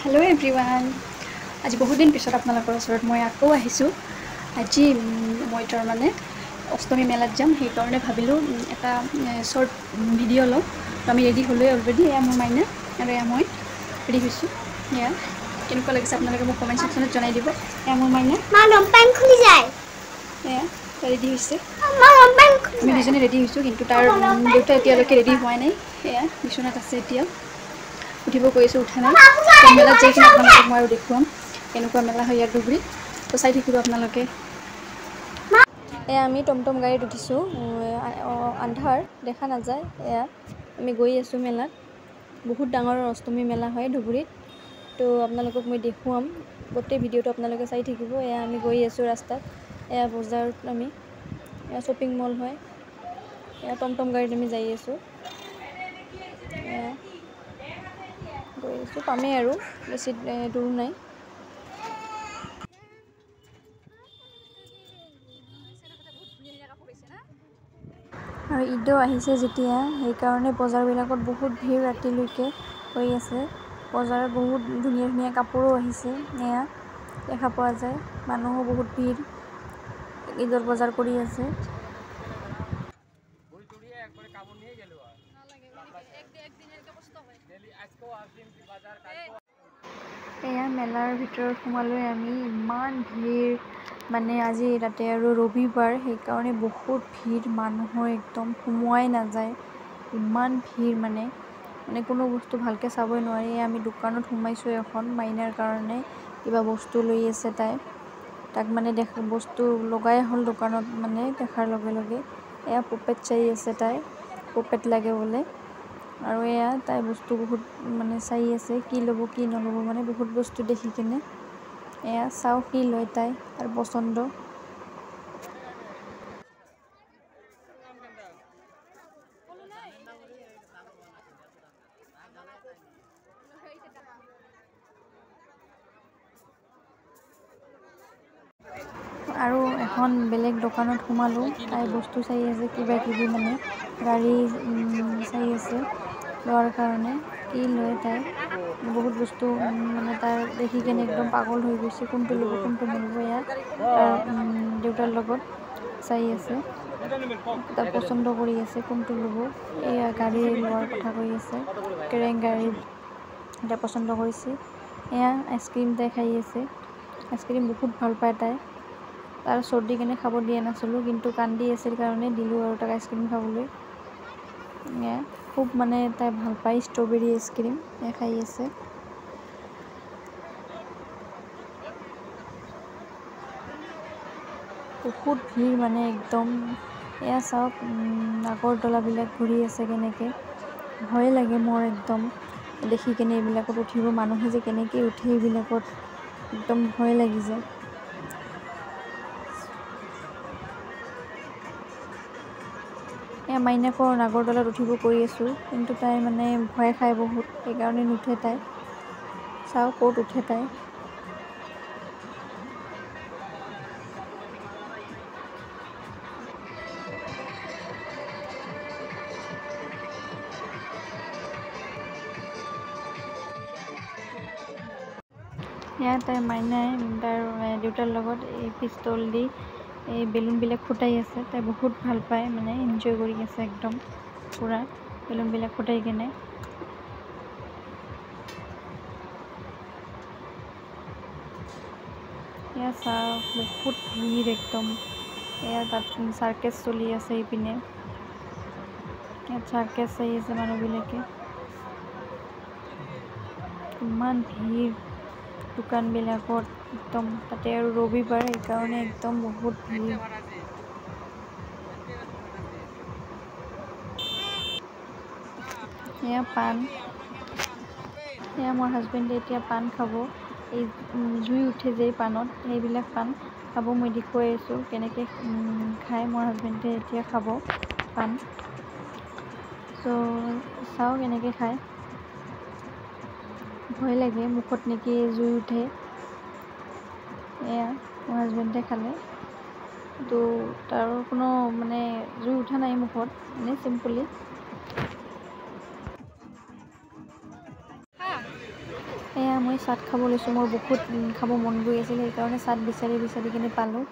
Hello' everyone, আজি বহুত দিন পিছত আপোনালোকৰ ওচৰত মই আকৌ আহিছোঁ। আজি মই তাৰমানে অষ্টমী মেলাত যাম, সেইকাৰণে ভাবিলোঁ এটা শ্বৰ্ট ভিডিঅ' লওঁ। আমি ৰেডি হ'লোৱে অলৰেডি। এয়া মোৰ মাইনা আৰু এয়া মই ৰেডি হৈছোঁ। এয়া কেনেকুৱা লাগিছে আপোনালোকে মোক কমেণ্ট ছেকশ্যনত জনাই দিব। এয়া মোৰ মাইনা, এয়া ৰেডি হৈছে। আমি দুজনে ৰেডি হৈছোঁ, কিন্তু তাৰ দেউতা এতিয়ালৈকে ৰেডি হোৱা নাই। এয়া বিচনাত আছে, এতিয়া উঠিব কৈ আছোঁ, উঠা নাই। মেলাত যাই কিনে আপোনালোকক মই আৰু দেখুৱাম কেনেকুৱা মেলা হয় ইয়াত ধুবুৰীত, তো চাই থাকিব আপোনালোকে। এয়া আমি টমটম গাড়ীত উঠিছোঁ, আন্ধাৰ দেখা নাযায়। এয়া আমি গৈ আছোঁ মেলাত। বহুত ডাঙৰ অষ্টমী মেলা হয় ধুবুৰীত, তো আপোনালোকক মই দেখুৱাম। গোটেই ভিডিঅ'টো আপোনালোকে চাই থাকিব। এয়া আমি গৈ আছোঁ ৰাস্তাত। এয়া বজাৰত আমি, এয়া শ্বপিং মল হয়। এয়া টমটম গাড়ীত আমি যাই আছোঁ। এয়া গৈ আছোঁ, পামেই আৰু, বেছি দূৰ নাই। আৰু ঈদো আহিছে যেতিয়া, সেইকাৰণে বজাৰবিলাকত বহুত ভিৰ ৰাতিলৈকে হৈ আছে। বজাৰত বহুত ধুনীয়া ধুনীয়া কাপোৰো আহিছে, এয়া দেখা পোৱা যায়। মানুহো বহুত ভিৰ, ঈদৰ বজাৰ কৰি আছে। এয়া মেলাৰ ভিতৰত সোমালৈ আমি, ইমান ভিৰ মানে আজি তাতে আৰু ৰবিবাৰ, সেইকাৰণে বহুত ভিৰ, মানুহৰ একদম সোমোৱাই নাযায়, ইমান ভিৰ মানে মানে কোনো বস্তু ভালকৈ চাবই নোৱাৰি। আমি দোকানত সোমাইছোঁ এখন, মাইনাৰ কাৰণে কিবা বস্তু লৈ আছে তাই। তাক মানে বস্তু লগাই হ'ল দোকানত, মানে দেখাৰ লগে লগে। এয়া পপেট চাই আছে তাই, পপেট লাগে বোলে। আৰু এয়া তাই বস্তু বহুত মানে চাই আছে, কি ল'ব কি নল'ব, মানে বহুত বস্তু দেখি কেনে। এয়া চাওঁ কি লয় তাই, তাৰ পচন্দ। আৰু এখন বেলেগ দোকানত সোমালোঁ, তাই বস্তু চাই আছে কিবা কিবি, মানে গাড়ী চাই আছে লোৱাৰ কাৰণে, কি লয় তাই। বহুত বস্তু মানে তাৰ দেখি কেনে একদম পাগল হৈ গৈছে, কোনটো ল'ব কোনটো নল'ব। এয়া তাৰ দেউতাৰ লগত চাই আছে, তাৰ পচন্দ কৰি আছে কোনটো ল'ব। এয়া গাড়ী লোৱাৰ কথা কৈ আছে, কেৰেং গাড়ী এতিয়া পচন্দ কৰিছে। এয়া আইচক্ৰীম তাই খাই আছে, আইচক্ৰীম বহুত ভাল পায় তাই। তাৰ চৰ্দি কাৰণে খাব দিয়া নাছিলোঁ, কিন্তু কান্দি আছিল কাৰণে দিলোঁ আৰু তাক আইচক্ৰীম খাবলৈ। খুব মানে তাই ভাল পায় ষ্ট্ৰবেৰী আইচক্ৰীম, খাই আছে। বহুত ভিৰ মানে একদম। এয়া চাওক নাগৰদোলাবিলাক ঘূৰি আছে কেনেকৈ, ভয় লাগে মোৰ একদম দেখি কেনে এইবিলাকত উঠিব। মানুহে যে কেনেকৈ উঠে এইবিলাকত, একদম ভয় লাগি যায়। এয়া মাইনাকো নাগৰদোলাত উঠিব কৈ আছোঁ, কিন্তু তাই মানে ভয় খায় বহুত, সেইকাৰণে নুঠে তাই। চাওঁ ক'ত উঠে তাই। এয়া তাই মাইনাই তাৰ দেউতাৰ লগত এই পিষ্টল দি এই বেলুনবিলাক ফুটাই আছে। তাই বহুত ভাল পায়, মানে এনজয় কৰি আছে একদম পূৰা বেলুনবিলাক ফুটাই কেনে। এয়া চাওক বহুত ভিৰ একদম। এয়া তাত চাৰ্কাছ চলি আছে এইপিনে, ইয়াত চাৰ্কাছ চাই আছে মানুহবিলাকে। ইমান ভিৰ দোকানবিলাকত একদম, তাতে আৰু ৰবিবাৰ, সেইকাৰণে একদম বহুত ভিৰ। এয়া পাণ, এয়া মোৰ হাজবেণ্ডে এতিয়া পাণ খাব। এই জুই উঠে যে পাণত, সেইবিলাক পাণ খাব। মই দেখুৱাই আছোঁ কেনেকৈ খায়। মোৰ হাজবেণ্ডে এতিয়া খাব পাণ, চ' চাওঁ কেনেকৈ খায়। ভয় লাগে মুখত নেকি জুই উঠে। এয়া মোৰ হাজবেণ্ডে খালে, তো তাৰ কোনো মানে জুই উঠা নাই মুখত, এনেই চিম্পলি। এয়া মই চাট খাব লৈছোঁ, মোৰ বহুত খাব মন গৈ আছিল, সেইকাৰণে চাট বিচাৰি বিচাৰি কিনে পালোঁ।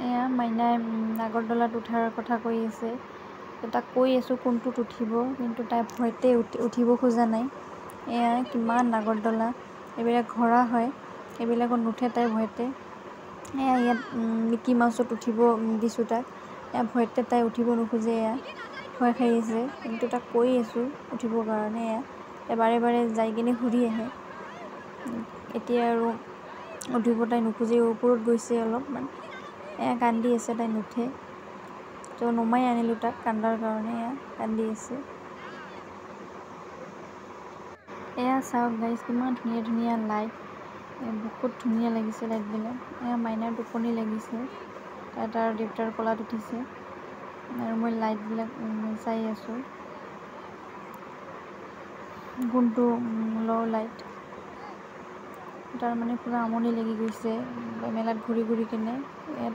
এয়া মাইনাই নাগৰদোলাত উঠাৰ কথা কৈ আছে, তাক কৈ আছোঁ কোনটোত উঠিব, কিন্তু তাই ভয়তে উঠিব খোজা নাই। এয়া কিমান নাগৰদোলা, এইবিলাক ঘোঁৰা হয়, এইবিলাকত নুঠে তাই ভয়তে। এয়া ইয়াত মিকি মাউচত উঠিব দিছোঁ তাক, এয়া ভয়তে তাই উঠিব নোখোজে, এয়া ভয় খাই আছে, কিন্তু তাক কৈ আছোঁ উঠিবৰ কাৰণে। এয়া বাৰে বাৰে যাই কিনে ঘূৰি আহে। এতিয়া আৰু উঠিব তাই নোখোজে, ওপৰত গৈছে অলপমান, এয়া কান্দি আছে, তাই নুঠে। তো নমাই আনিলোঁ তাক কান্দাৰ কাৰণে, এয়া কান্দি আছে। এয়া চাওক গাইজ, কিমান ধুনীয়া ধুনীয়া লাইট, বহুত ধুনীয়া লাগিছে লাইটবিলাক। এয়া মাইনাৰ টোপনি লাগিছে, তাই তাৰ দেউতাৰ কোলাত উঠিছে আৰু মই লাইটবিলাক চাই আছোঁ, কোনটো লওঁ লাইট। তাৰ মানে পূৰা আমনি লাগি গৈছে মেলাত ঘূৰি ঘূৰি কিনে,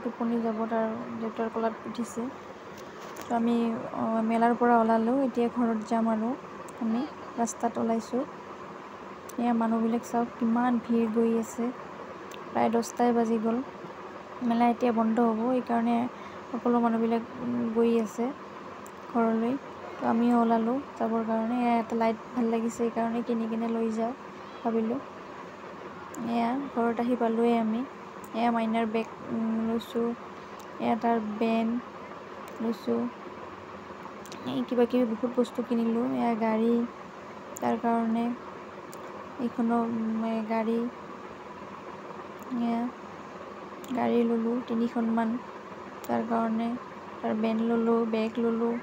টোপনি যাব, তাৰ দেউতাৰ কোলাত উঠিছে। তো আমি মেলাৰ পৰা ওলালোঁ, এতিয়া ঘৰত যাম আৰু আমি ৰাস্তাত ওলাইছোঁ। এয়া মানুহবিলাক চাওক কিমান ভিৰ গৈ আছে, প্ৰায় 10টাই বাজি গ'ল। মেলা এতিয়া বন্ধ হ'ব, সেইকাৰণে সকলো মানুহবিলাক গৈ আছে ঘৰলৈ। তো আমিও ওলালোঁ যাবৰ কাৰণে। এয়া এটা লাইট ভাল লাগিছে, সেইকাৰণে কিনি কিনে লৈ যাওঁ ভাবিলোঁ। এয়া ঘৰত আহি পালোঁৱেই আমি। এয়া মাইনাৰ বেগ লৈছোঁ, এয়া তাৰ বেন লৈছোঁ, এই কিবা কিবি বহুত বস্তু কিনিলোঁ। এয়া গাড়ী তাৰ কাৰণে, এইখনো গাড়ী, এয়া গাড়ী ল'লোঁ 3খনমান তাৰ কাৰণে, তাৰ বেন ল'লোঁ, বেগ ল'লোঁ।